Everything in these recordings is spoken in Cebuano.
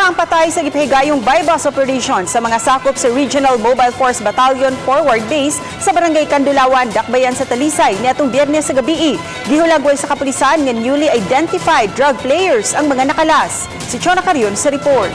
Duha ang patay sa gipahigayong buy-bust operation sa mga sakop sa Regional Mobile Force Battalion Forward Base sa Barangay Kandulawan, Dakbayan sa Talisay niadtong Biyernes sa gabii. Gihulagway sa kapulisan nga newly identified drug players ang mga nakalas. Si Chona Carion sa report.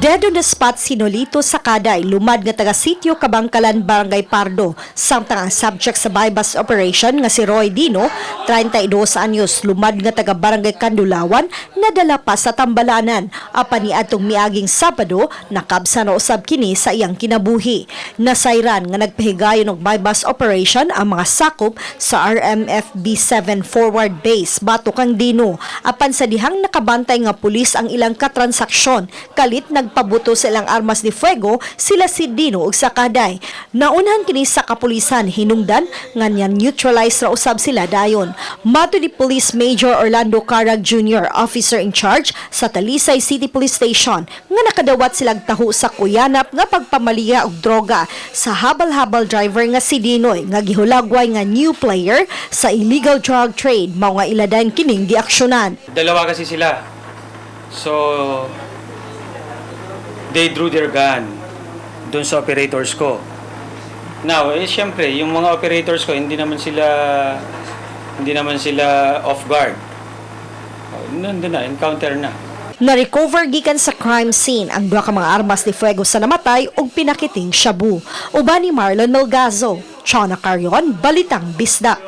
Dead on the spot si Nolito Sakaday, lumad nga taga Sitio Kabangkalan, Barangay Pardo. Samtang ang subject sa buy-bust operation nga si Roy Dino, 32 anyos, lumad nga taga Barangay Kandulawan, nadala pa sa tambalanan. Apan niadtong miaging Sabado, nakabsa na usab kini sa iyang kinabuhi. Nasayran nga nagpahigayon og buy-bust operation ang mga sakop sa RMFB 7 Forward Base batok kang Dino. Apan sa dihang nakabantay nga pulis ang ilang katransaksyon, kalit nagpabuto sa ilang armas de fuego sila si Dino ug Sakaday. Naunhan kini sa kapulisan hinungdan nga na-neutralize ra usab sila dayon. Matud ni Police Major Orlando Carag Jr., officer in charge sa Talisay City Police Station, nga nakadawat silang taho sa kuyanap nga pagpamaliha og droga sa habal-habal driver nga si Dinoy nga gihulagway nga new player sa illegal drug trade, mao nga ila dayon kining giaksyonan. Dalawa kasi sila. So, they drew their gun dun sa operators ko. Now, eh, syempre, yung mga operators ko, hindi naman sila off guard. Oh, nandun na, encounter na. Na-recover gikan sa crime scene ang duha ka mga armas de fuego sa namatay ug pinakiting shabu. Uban ni Marlon Melgazo, Chona Carion, Balitang Bisdak.